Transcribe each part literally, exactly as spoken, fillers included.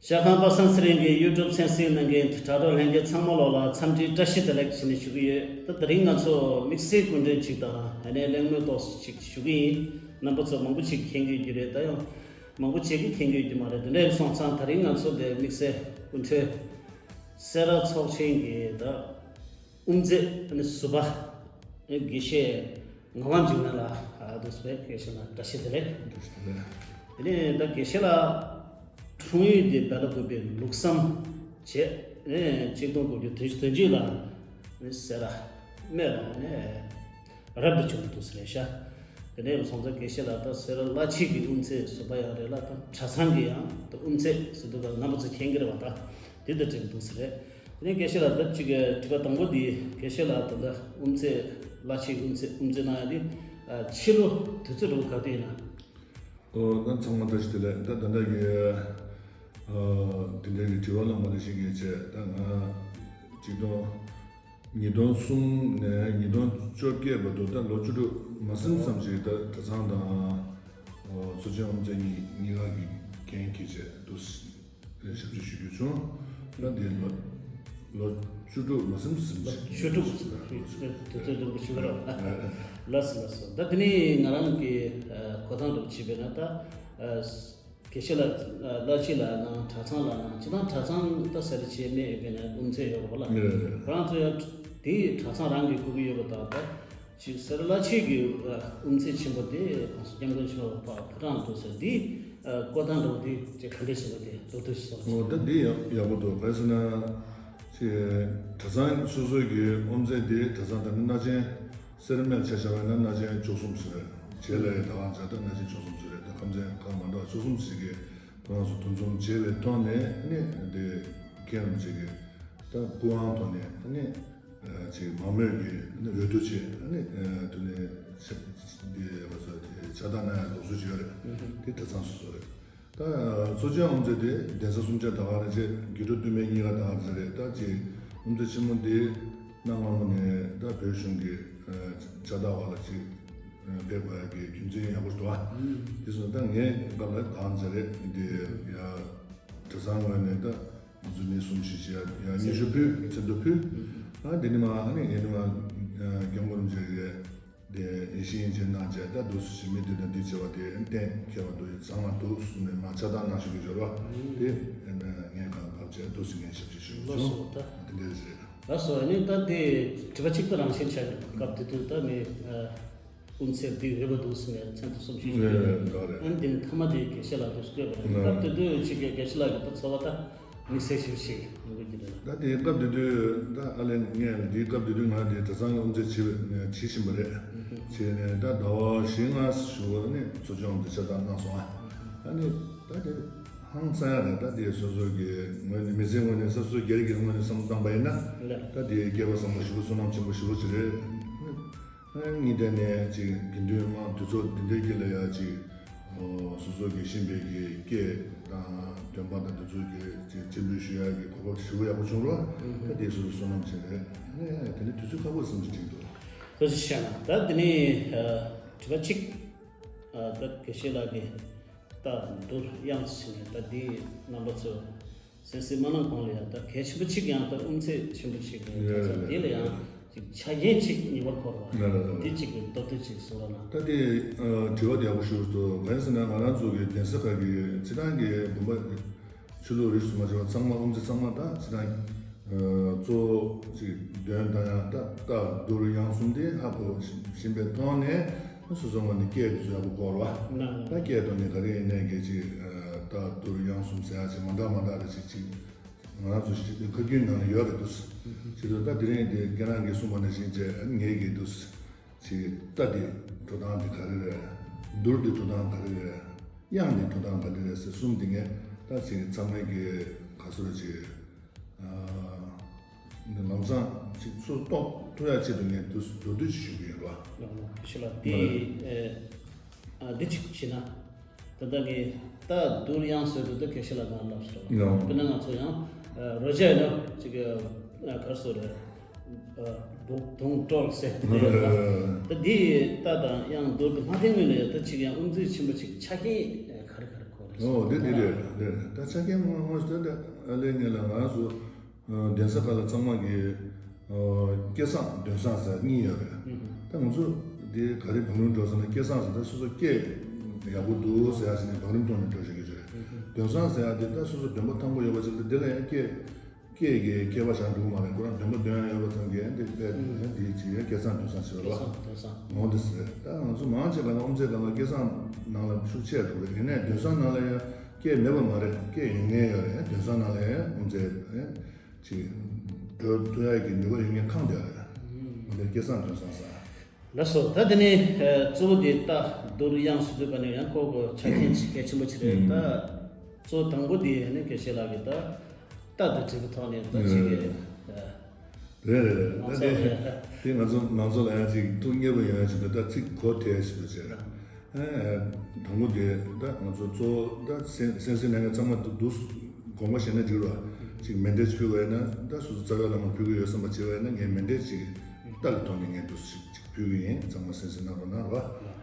ཤ་ཁང་པ་སངས་ཚེ་རིང་གི་ཡུ་ཊུབ་གསན་གཟིགས་གནང་མཁན་དྲ་གྲོགས་ལྷན་རྒྱས་ཚང་མ་ལོག་ལ་འཚམས་འདྲི་བཀྲ་ཤིས་བདེ་ལེགས་ཞུ་ནས་ཞུ་གི་ཡོད། ད་དེ་རིང་ང་ཚོ་དམིགས་བསལ་སྐུ་མགྲོན་ཅིག་དང་ཨ་ནེ་གླེང་མོལ་ཏོག་ཙམ་ཅིག་ཞུ་གི་ཡིན། རྣམ་པ་ཚོ་མང་པོ་ཅིག་མཁྱེན་གྱི་ཡོད་རེད། ད་ཡང་མང་པོ་ཅིག་གིས་མཁྱེན་གྱི་ཡོད་ཀྱི་མ་རེད། དེ་འདྲ་ཡིན་སོང་ཙང་དེ་རིང་ང་ཚོ་འདི་དམིགས་བསལ་སྐུ་མགྲོན་སེ་ར་ཚོགས་ཆེན་གྱི་ད་དབུ་མཛད་ཨ་ནེ་ཟུར་པ་དགེ་བཤེས་ངག་དབང་འཇིགས་མེད་ལགས། ཨ་དུ་སུ་བས་དགེ་བཤེས་ལགས་བཀྲ་ཤིས་བདེ་ལེགས། བཀྲ་ཤིས་བདེ་ལེགས། དེ་ནས་ད་དགེ་བཤེས་ལགས་འཁྲུངས་ཡུལ་དེ་སྦེལ་ཀོབ་པའི་ལུགས་བསམ་བྱས་ནས་གཅིག་སྟོང་དགུ་བརྒྱ་བདུན་ཅུ་དོན་གཅིག་ལ་ནི་སེ་ར་སྨད་ལ་ནས་རབ་ཏུ་བྱུང་འདུག་ཟེར་ཤག་དེ་ནས་སོང་ཙང་དགེ་བཤེས་ལགས་ད་སེ་ར་བླ་ཆེན་གྱི་དབུ་མཛད་ཟུར་པ་ཡང་རེད་ལ། ད་གྲྭ་ཚང་གི་ཡང་ད་དབུ་མཛད་ཟེར་དུས་ད་རྣམ་པ་ཚོ་མཁྱེན་གྱི་རེད་བ། ད་དེ་ད་དྲན་འདུག་ཟེར་རེད། དེ་ནས་དགེ་བཤེས་ལགས་ད་ཅིག་དྲི་བ་དང་པོ་འདི་དགེ་བཤེས་ལགས་ད་ལྟ་དབུ་མཛད་བླ་ཆེན་དབུ་མཛད་དབུ་མཛད་གནང་ཡ་འདི་ཕྱི་ལོ་དུས་ཚོད་འགྲོ་ག་དུས་ཡིན་ན། ཨོ་ད་ཚང་མ་བཀྲ་ཤིས་བདེ་ལེགས། ད་ད་ལྟ་གི་ཨ་དེ་འདྲ་གི་དྲི་བ་གནང་བ་ནང་བཞིན་གྱི་བྱས། ད་ང་གཅིག་སྟོང་ཉིས་སྟོང་གསུམ་ནས་ཉིས་སྟོང་བཅོ་བརྒྱད་བར་དུ་ད་ལོ་བཅུ་དྲུག་མ་ཟིན་ཙམ་ཞིག་ད་གྲྭ་ཚང་དང་ཚོ་ཆེན་དབུ་མཛད་གཉིས་གཉིས་ཀ་གི་འགན་འཁྱེར་བྱས་འདུག་ཞབས་ཕྱི་ཞུ་རྒྱུ་བྱུང་། ད་འདི་ལོ་ལོ་བཅུ་དྲུག་མ་ཟིན་ཙམ་ཞིག་བཅུ་དྲུག་དུས་ཚོད་རིང་པོ་ཞུ་གི་རོགས། ལགས་སོ་ལགས་སོ། ད་དེ་ནས་ང་རང་གི་གོ་སྟངས་འདྲ་བྱས་པས་ན་ད། དགེ་བཤེས་ལགས་བླ་སྤྱི་ལགས་ནང་གྲྭ་ཚང་ལགས་ནང་སྤྱི་བཏང་གྲྭ་ཚང་ད་ཟེར་བྱས་མེད་ཡོད་པས་ན་དབུ་མཛད་ཡོད་རེད་བ་ལ། རང་ཚོ་ཡང་དེའི་གྲྭ་ཚང་རང་གི་དགོས་ཀྱི་ཡོད་པ་དང་ད་ཅིག་སེ་ར་བླ་ཆེན་གྱི་དབུ་མཛད་ཆེན་པོ་དེ་གོང་ས་སྐྱབས་མགོན་མཆོག་ཕ་ཕོ་བྲང་དུ་ཟེར་འདི་གོ་སྟངས་འདྲ་བོ་དེ་ཅིག་ག་འདྲས་ཟེར་བ་དེ་མདོར་བསྡུས་ཤིག་གསུངས། འོ་ད་འདི་ཡག་ཡག་པོ་འདུག་ག་རེ་ཟེར་ན་ཅིག་གྲྭ་ཚང་སོ་སོ་གི་དབུ་མཛད་དེ་གྲྭ་ཚང་དང་མི་སྣ་ཆེན། སེར་སྨད་ཆ་བཞག་པ་ཡིན་ན་སྣ་ཆེན་བཅུ་གསུམ་ཟེར། བྱེས་ལ་ཡང་ད་གང་བྱ་ད་སྣ་ཆེན་བཅུ་གསུམ་ཟེར་རེད། ད་ཁམས་ཚན་ཁག་མ་འདྲ་བ་བཅུ་གསུམ་ཞིག་གིས་ཁོ་རང་ཚོ་འདུ་འཛོམས་བྱས་པའི་ཐོག་ནས་ནི་འདི་མཁན་རིན་པོ་ཆེ་གིས་ད་སྐུ་དབང་ཐོག་ནས་ནི་ཅིག་མང་མོས་ཀྱིས་ནི་འོས་བསྡུ་བྱས་ནི་དེ་ནས་འདི་བ་ཚོ་དེ་ཕྱག་རྟགས་གནང་ཡ་ལུགས་སྲོལ་ཞིག་ཡོད་རེད། དེ་གྲྭ་ཚང་སོ་སོ་རེད། ད་ཚོ་ཆེན་དབུ་མཛད་དེ་གདན་ས་སུམ་ཆ་ད་ག་རེ་བྱས། དགེ་ཕྲུག་སྟོད་སྨད་གཉིས་ཀ་ད་ག་རེ་བྱས་རེད། ད་ཅིག་དབུ་མཛད་ཆེན་མོ་འདི་གནའ་སྔ་མོ་ནས་ད་བོད་གཞུང་གི་ཕྱག་རྟགས་འོག་ལ་ཅིག་ཕེབས་དགོས་ཡ་གི་རྒྱུ་མཚན་ཡག་པོ་ཞིག་འདུག་ཨ། དེ་སོང་ད་ངའི་སྐབས་ལ་ད་ག་རེ་བྱས་རེད། འདི་ཡ་གྲྭ་ཚང་ངོས་ནས་ད་འཛུལ་ནས་གསུམ་བཞི་བྱས་ཡ་ཡང་སྙན་ཞུ་ཕུལ། མཚན་ཐོ་ཕུལ། ཨ་འདི་ནི་མ་ཨ་ནི་ངས་ནི་མ་སྐྱབས་མགོན་རིན་པོ་ཆེ་གི་དེ་ཡིད་བཞིན་ཡིད་བཞིན་གནང་བྱས། ད་འདུག་སེ་ཞིག་མི་འདི་དང་འདི་བྱེད་པ་དེ་གཏན་འཁེལ་བ་འདུག་ཡིན་ཙང་མ་འདུག་གསུངས་ནས་མ་ཆ་ཚང་གནང་ཞུ་གི་འབྱོར་བ་དེ་ངས་གང་བབ་བྱས་འདུག་སེ་ངས་ཞབས་ཕྱི་ཞུ་ལགས་སོ། ད་དེ་འདྲ་རེད། ལགས་སོ། ཨ་ནི་ད་དེ་དྲི་བ་གཅིག་པ་རང་བཞིན་ཆགས་ཀྱི་འདུག་སྐབས་དེ་དུས་ད་ངས་དབུ་མཛད་འདི་འོས་པ་འདུག་སེ་ངས་མཚན་ཐོ་གསུམ་ཞུས་ཀྱི་འདུག་ཨ་ནི་དེ་ནི་མཐའ་མ་དེ་དགེ་བཤེས་ལགས་འདུག་སེ་བསྐོས་པ་རེད། སྐབས་དེ་དུས་ཅིག་གི་དགེ་བཤེས་ལགས་ཀྱི་ད་འཚོ་བ་ད། དམིགས་བསལ་ཞིག་ཞིག་ཡོང་གི་འདུག་ད་དེའི་སྐབས་དེ་དུས་ད་ཨ་ལས་ངས་འདིའི་སྐབས་དེ་དུས་ང་དེ་གྲྭ་ཚང་གི་དབུ་མཛད་བྱེད་པའི་བྱེད་བཞིན་པ་རེད། བྱས་ནས་ད་ཟླ་བ་བཞི་ལྔ་ཞུ་བ་ནས་ཚོ་ཆུང་དབུ་མཛད་ཕྱག་རྟགས་གནང་སོང་ཨ། ཨ་ནི་ད་དེ་ཧང་སང་ཡ་རེད། ད་དེ་སོ་སོ་གི་ངོས་ནས་མི་ཚེའི་ངོས་ནས་སོ་སོ་སྒེར་གྱི་ངོས་ནས་བསམ་བློ་བཏང་པ་ཡིན་ན་ད་དེ་སྐལ་བ་བཟང་པོ་ཞེ་པོ་བསོད་ནམས་ཆེན་པོ་ཞེ་པོ་ཅིག་རེད། ཨ་ནི་དེ་ནས་ཅིག་དགེ་འདུན་དམངས་དེ་ཚོ་དེ་འདྲའི་དཀྱིལ་ལ་ཡ་ཅིག་སོ་སོ་གི་ཤེས་པའི་གི་སྐད་དང་འདོན་པ་དང་དེ་ཚོ་གི་ཅིག་སྤྱན་འབུལ་ཞུ་ཡ་གི་གོ་སྐབས་ཞེ་པོ་ཡག་པོ་བྱུང་རོགས། ད་དེ་སོ་སོ་བསོད་ནམས་ཆེན་རེད། ཨ་ནི་དེ་ནས་དུས་ཚོད་ཁག་པོ་བསམ་གྱི་དྲན་འདུག་ཐུགས་རྗེ་ཆེ་གནང་། ད་དེ་ནས་དྲི་བ་གཅིག་ད་དགེ་བཤེས་ལགས་ཀྱིས་ད་མདོར་དབྱངས་ཟིན་ནས་ད་འདི་རྣམ་པ་ཚོ་གསན་གཟིགས་མ་གནང་གོང་ལ་ཡང་ད་གལ་ཆེན་པོ་གཅིག་ཡང་ད་དབུ་མཛད་ཆེན་པོ་གཅིག་ཡིན། ད་ད་འདི་ལ་ཡང་ཅིག་ཆ་རྐྱེན་གཅིག་ངེས་པར་དགོས་རེད་བ། འདི་གཅིག་གི་མདོར་བསྡུས་གཅིག་གསུང་རོགས་གནང་། ད་དེ་དྲི་བ་དེ་ཡག་པོ་ཞུ་འདུག་གང་ཡིན་ཟེར་ན་ང་རང་ཚོ་གི་གདན་ས་ཁག་གི་སྤྱི་བཏང་གི་དགོན་པ་ཆོས་ལུགས་རིས་སུ་མ་ཆད་པ་ཚང་མ་དབུ་མཛད་ཚང་མ་ད་སྤྱི་བཏང་གཙོ་བོ་ཅིག་འདོན་དང་ཡང་ད་རྟ་བསྡུར་དབྱངས་གསུམ་དེ་ཧ་གོ་བཞིན་པའི་ཐོག་ནས། སོ་སོ་ངོས་ནས་སྐད་དེ་ཚོ་ཡག་པོ་གོ་རེད་བ། ད་སྐད་ཐོག་ནས་ག་རེ་ཡིན་ནའི་གལ་ཆེ་རྟ་བསྡུར་དབྱངས་གསུམ་ཟེར་ཡ་ཅིག་མ་འདྲ་མ་འདྲ་རེ་ཅིག་ཅིག་ང་རང་ཚོ་ཞིག་ཁ་རྒྱུན་ནང་ལ་ཡོད་རེད་འདུག་བྱས་ཙང་ད་དེ་རིང་དེ་ཁྱེད་རང་གིས་གསུངས་པ་ནང་བཞིན་བྱས་ངས་ཀྱིས་འདུག་ཅིག་རྟ་དེ་འགྲོ་སྟངས་དེ་ག་རེ་རེད། བསྡུར་དེ་འགྲོ་སྟངས་ག་རེ་རེད། དབྱངས་དེ་འགྲོ་སྟངས་ག་རེ་རེད་ཟེར་གསུམ་དེ་ངས་ད་ཅིག་ཚང་མས་ཀྱི་ག་ཚོད་ཅིག་ཨ་ནི་ལམ་སང་ཅིག་ཚུར་རྟོགས་ཐུབ་ཡ་ཆེད་དུ་ངས་འདུག་མདོར་བསྡུས་ཞུ་གི་ཡིན་རོ། ལགས་ལགས། ཞུ་ལགས། དེ་ཨ་འདི་གཅིག་བྱས་ན། ད་ལྟ་གི་རྟ་བསྡུར་དབྱངས་ཟེར་དུས་ད་དགེ་བཤེས་ལགས་ནང་ལབ་ཟེར་བ། ལགས། དཔེར་ན་ང་ཚོ་ཡང་རོལ་ཆ་ཡིན་ན་ཅིག་ག་རེ་ཟེར་རེད། སྦུག་དུང་ཀྲོལ་ཟེར་དེ་ཡོད་ལ། ད་འདི་རྟ་དང་དབྱངས་བསྡུར་དུ་མ་བསྟན་ངོས་ནས་ད་ཅིག་ཡང་དབུ་མཛད་ཆེན་པོ་ཅིག་ཆ་རྐྱེན་ག་རེ་ག་རེ་དགོས་ ཨོ་དེ་དེ་རེད་རེད། ད་ཆ་རྐྱེན་དངོས་དངོས་སུ་ད་ཨ་ལས་ངན་ལ་ང་སུ་གདན་ས་ཁག་ལ་ཚང་མ་གི་སྐལ་བཟང་འདོན་བཟང་ཟེར་གཉིས་ཡོད་རེད། ད་ང་ཚོ་དེ་ག་རེ་བང་རིམ་འགྲོ་ཟེར་ན་སྐལ་བཟང་ཟེར་ད་སོ་སོ་སྐད་ཡག་པོ་འདུག་ཟེར་ཡ་ཟེར་ནས་བང་རིམ་ཐོག་ནས་འགྲོ་བཞིན་གྱི་རེད། འདོན་བཟང་ཟེར་ཡ་དེ་ད་སོ་སོ་འདོན་པ་ཐང་པོ་ཡོད་པ་ཅིག་ད་དེ་ལ་ཡང་སྐད་སྐད་ཀྱི་མཁས་པ་ཆགས་འགྲོ་གི་མ་རེད། ཁོ་རང་འདོན་པ་འདོན་ཡ་ཡོད་པ་ཙམ་གྱིས་འདི་དཔེ་འདི་ཅིག་ཡ་སྐལ་བཟང་འདོན་བཟང་ཟེར་བ་ལ་འོང་དེ་ཟེར། ད་ང་ཚོ་མང་ཆེ་ག་ན་ཨོམ་ཚེ་ག་ན་སྐལ་བཟང་ནང་ལ་ཤུགས་ཆེ་འགྲོ་རེད། ཡིན་ནའི་འདོན་བཟང་ནང་ལ་ཡ་སྐད་མེད་པ་མ་རེད། སྐད་ཡོད་མཁན་ཡོད་རེད། འདོན་བཟང་ནང་ལ་ཡ་ཨོམ་ཚེ་ཅིག་འགྲོ་ཐུབ་ཡ་གི་ནུས་པ་ཡོད་མཁན་ཁང་དེ་རེད། འོ་དེ་སྐལ་བཟང་འདོན་བཟང་ཟེར། ལགས་སོ། ད་དེ་ནས་ཨ་གཙོ་བོ་དེ་རྟ་རྡོར་དབྱངས་སུ་བསྡུས་པ་ནི་ཡང་ཁོ་གི་ཆ་རྐྱེན་གལ་ཆེན་པོ་ཅིག་རེད། ད་གཙོ་བོ་དང་པོ་དེ་ནི་དགེ་བཤེས་ལགས་ཀྱིས་ད་རྟ་དང་འབྲེལ་བའི་ཐོག་ནས་ད་ཅིག་གི་ཨ་རེད་རེད་རེད། ད་དེ་དེ་ང་ཚོ་ང་ཚོ་ལ་ཡང་ཅིག་ཐུགས་མཉེས་པོ་ཡོང་ཡ་ཞིག་འདུག་ད་ཚིག་གོ་ཐལ་ཞིག་འདུག་ཅེས། ཨ་དང་པོ་དེ་ད་ང་ཚོ་གཙོ་བོ་ད་སེམས་སེམས་སེམས་ནང་ཚང་མ་འདུག་དགོངས་པ་བཞེས་ན་འགྲིག་ར། ཅིག་མཎྜལ་ཅིག་ཕུལ་དགོས་ཡོད་ན་ད་སོ་སོ་རྩ་བའི་བླ་མར་ཕུལ་གི་ཡོད་བསམ་པ་བྱེད་པ་ཡིན་ན་ངས་མཎྜལ་ཅིག་རྟ་གི་ཐོག་ནས་ངས་འདུག་ཅིག་ཅིག་ཕུལ་གི་ཡིན། ཚང་མ་གསན་གཟིགས་གནང་རོགས་གནང་ར།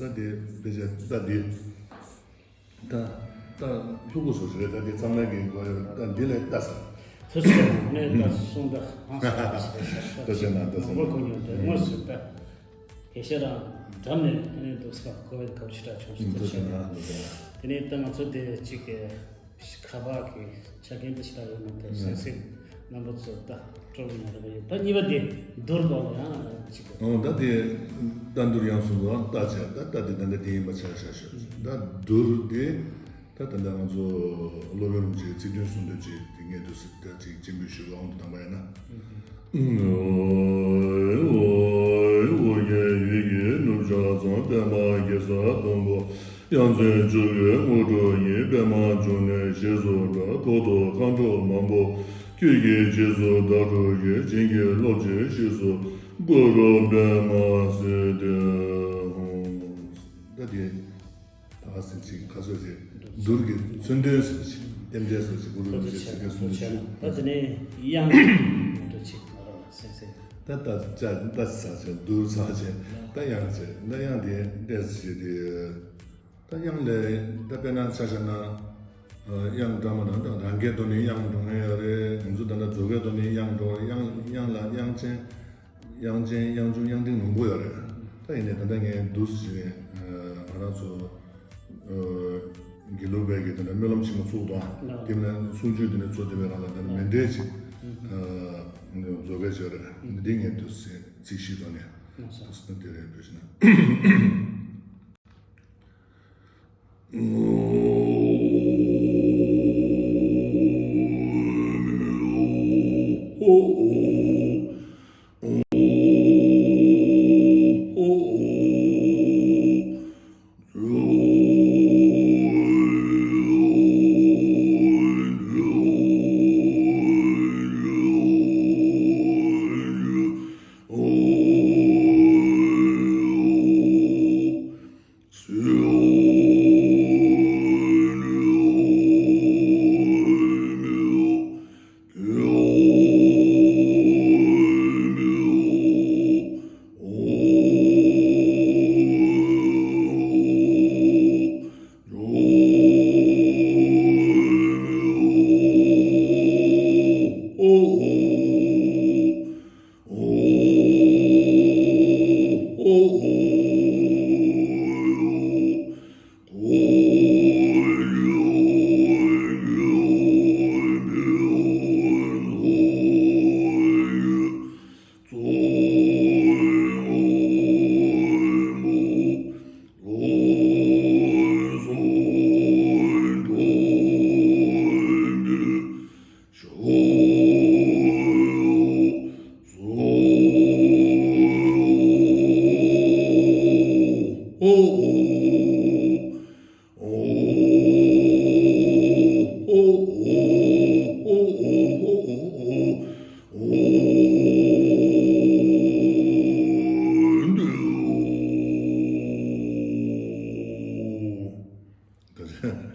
ད་དེ་དཔེ་ཆ་ད་དེ། ད་ད་ལྷུག་པོ་སོ་སོ་རེད། ད་དེ་ཚང་མས་ཀྱི་གོ་ཡོད། ད་འདི་ལས་ལྟ་ས། ཐུགས་རྗེ་ཆེ། ནས་ད་གསུང་ད་ཧང་སང་ད་ཞེ་ན་ད་ཞེ་ན་མང་པོ་གོ་མྱོང་། དེ་དངོས་སུ་ད་དགེ་བཤེས་རང་འགྲམ་ནས་ཨ་ནི་འདུག་ས་གོ་བའི་སྐབས་ཞེ་དྲག་བྱུང་སོང་། ཐུགས་རྗེ་ཆེ་ན་འདུག་ས། དེ་ནས་ད་ང་ཚོ་དེ་གཅིག་གི་ཁ་པར་གྱི་ཆ་རྐྱེན་དེ་ཞེ་དྲག་ཡོད་མ་རེད། སེམས་སེམས་རྣམ་པ་ཚོ་ད་སྤྲོ་བོ་ཡོང་རེ་བ་ཡོད། ད་གཉིས་པ་དེ་རྡོར་སྐོར་ལ་ཡང་གཅིག་གི། ཨོ་ད་དེ་རྟ་རྡོར་དབྱངས་སུ་བསྡུ་བ་རྟ་བྱས། ད་རྟ་དེ་ད་ལྟ་དེ་ཡིན་པ་ཆ་བཞག་ཤོག་ད་རྡོར་དེ་ད་ད་ལྟ་ང་ཚོ་སློབ་དཔོན་རིན་པོ་ཆེའི་ཚིག་དོན་གསུང་འདོད་ཅིག་དེ་ངས་དུ་སྲིད་ད་ཅིག་སྤྱན་འབུལ་ཞུ་བ་འོང་དུ་དང་པ་ཡིན་ན། ཨོ་རྒྱན་ཡུལ་གྱི་ནུབ་ཕྱོགས་མཚམས། པདྨ་གེ་སར་སྡོང་པོ། དབྱངས་ཅན་ཕྱུག་པའི་དངོས་གྲུབ་ཡིན། པདྨ་འབྱུང་གནས་ཞེས་སུ་གྲགས། འཁོར་དུ་མཁའ་འགྲོ་མང་པོ་ཁྱེད་ཀྱི་རྗེས་སུ་བདག་སྒྲུབ་ཀྱི། བྱིན་གྱིས་རློབ་ཅིང་ཞེས་སུ་གུ་རུ་པདྨ་སིདྡྷི་ཧཱུྃ། ད་དེ། ད་ཟེར་ཅིག་ག་ཚོད་ཅིག་རྡོར་གྱི་མཚོན་དོན་ཟེར་ཅིག་རྟེན་འབྲེལ་ཟེར་ཅིག་གུ་རུ་རིན་པོ་ཆེ་ཚིག་དོན་གསུང་དོན་ཅིག་ད་དེ་ནས་དབྱངས་ད་ཅིག་ང་རང་ལ་སེམས་སེམས། ད་ད་ཅ་ད་ཅི་ཟ་ཅིག་རྡོར་ཟ་ཅིག་ད་དབྱངས་ཅིག་ད་དབྱངས་དེ་འདྲས་ཅིག་དེ་ད་དབྱངས་ལས་ད་དཔེར་ན་ཆ་བཞག་ན་དབྱངས་འདྲ་མི་འདྲ། ད་རང་སྐད་ཐོག་ནས་དབྱངས་འགྲོ་མཁན་ཡོད་རེད། ང་ཚོ་ད་ལྟ་བཟོ་སྐད་ཐོག་ནས་དབྱངས་འགྲོ། དབྱངས་དབྱངས་ལ་དབྱངས་ཅན། དབྱངས་ཅན་དབྱངས་ཆུང་དབྱངས་འབྲིང་མང་པོ་ཡོད་རེད། ད་ཡིན་ནའི་ད་ལྟ་ངས་འདུག་སེ་བྱས་ནས་ང་རང་ཚོ་དགེ་ལུགས་པའི་གི་ད་ལྟ་སྨོན་ལམ་ཆེན་མོ་ཚུགས་དང་། དེ་མིན་ན་གསུང་ཆོས་དེ་ནས་ཚོ་དེ་བའི་རང་ལ་ད་ལྟ་མཎྜལ་ཅིག་ རྫོགས་པའི་སྦྱོར་རེད། འདི་ངས་དུ་ཚིག་བཞི་དོ་ནས་དུ་སི་ན་དེ་རེད་བོད་ཕྱི་ན།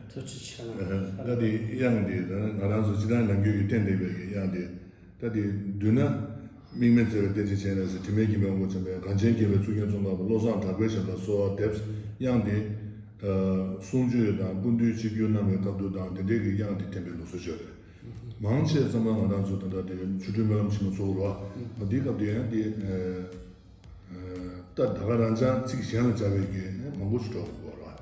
ཐུགས་རྗེ་ཆེ་གནང་། ད་དེ་དབྱངས་དེ་ད་ང་རང་ཚོ་སྤྱིར་བཏང་ནམ་རྒྱུན་གྱི་བསྟན་བསྡད་པའི་གི་དབྱངས་དེ། ད་དེ་བསྡུས་ན། དམིགས་མེད་བརྩེ་བའི་གཏེར་ཆེན་སྤྱན་རས་གཟིགས། དྲི་མེད་ཀྱི་མེ་དབང་པོ་འཇམ་དཔལ། གངས་ཅན་སྐྱེས་བུའི་གཙུག་རྒྱན་ཙོང་ཁ་པ། བློ་བཟང་གྲགས་པའི་ཞབས་ལ་གསོལ་བ་འདེབས། དབྱངས་དེ། གསུང་ཆོས་དང་ཀུན་འདུས་ཆིབས་བསྒྱུར་གནང་བའི་སྐབས་དུ་དང་དེ་འདྲའི་གི་དབྱངས་དེ་འཐེན་པའི་ལུགས་སྲོལ་ཅིག་ཡོད་རེད། མང་ཆེ་ཚང་མ་ང་རང་ཚོ་ད་ལྟ་དེ་ཆོ་འཕྲུལ་སྨོན་ལམ་ཆེན་མོ་ཚོགས་རོགས། འདིའི་སྐབས་དེ་ཡང་དེ། ད་ད་ག་རང་ཅང་ཚིག་གཞན་ལ་སྦྱར་བའི་གི་མང་པོ་ཞིག་འགྲོ་དགོས་རེད་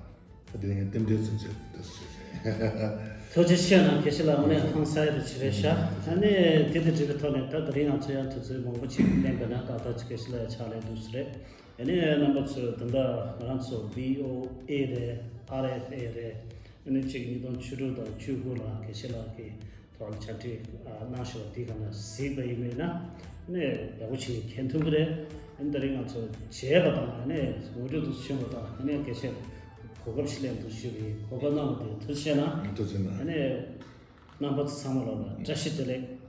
བ། ད་དེ་ངས་རྟེན་འབྲེལ་ཚིག་བཅད་འདི་སུ་བྱས་བྱས། ཐུགས་རྗེ་ཆེ་གནང་། དགེ་བཤེས་ལགས་དངོས་གནས་ཧང་སང་ཡ་དེ་བྱས་རེད་ཤག་ཨ་ནི་དེ་དང་འབྲེལ་བའི་ཐོག་ནས་ད་དེ་རིང་ང་ཚོ་ཡང་དུས་ཚོད་མང་པོ་ཅིག་ལེན་པ་ན་ཏག་ཏག་ཅིག་དགེ་བཤེས་ལགས་ཡ་ཕྱག་ལས་འདུག་སེ་རེད། ཨ་ནི་རྣམ་པ་ཚོས་ད་ལྟ་ང་རང་ཚོ་བྷི་ཨོ་ཨེ་རེད། ཨར་ཨེཕ་ཨེ་རེད། ཨ་ནི་གཅིག་ཉིས་སྟོང་བཅུ་དྲུག་དང་བཅུ་དགུ་ལ་དགེ་བཤེས་ལགས་ཀྱིས་ཐོག་ལ་ཕྱག་བྲིས་གནང་བཞག་པ་འདི་ག་ནས་གཟིགས་པ་ཡིན་པས་ན་ཨ་ནི་ཡག་པོ་ཅིག་མཁྱེན་ཐུབ་ཀྱི་རེད། ཨ་ནི་དེ་རིང་ང་ཚོ་མཇལ་བ་དང་ཨ་ནི་ངོ་སྤྲོད་དུ་ཕྱིན་པ་དང་ཨ་ནི་དགེ་བཤེས་གོ་སྐབས་ཤིག་ལེན་འདུག་ཞུས་པའི་གོ་སྐབས་གནང་བ་དེ་ཐུགས་རྗེ་ཆེ་གནང་། ཐུགས་རྗེ་ཆེ་གནང་། ཨ་ནི་རྣམ་པ་ཚོ་ཚང་མ་ལ་བཀྲ་ཤིས་བདེ་ལེགས།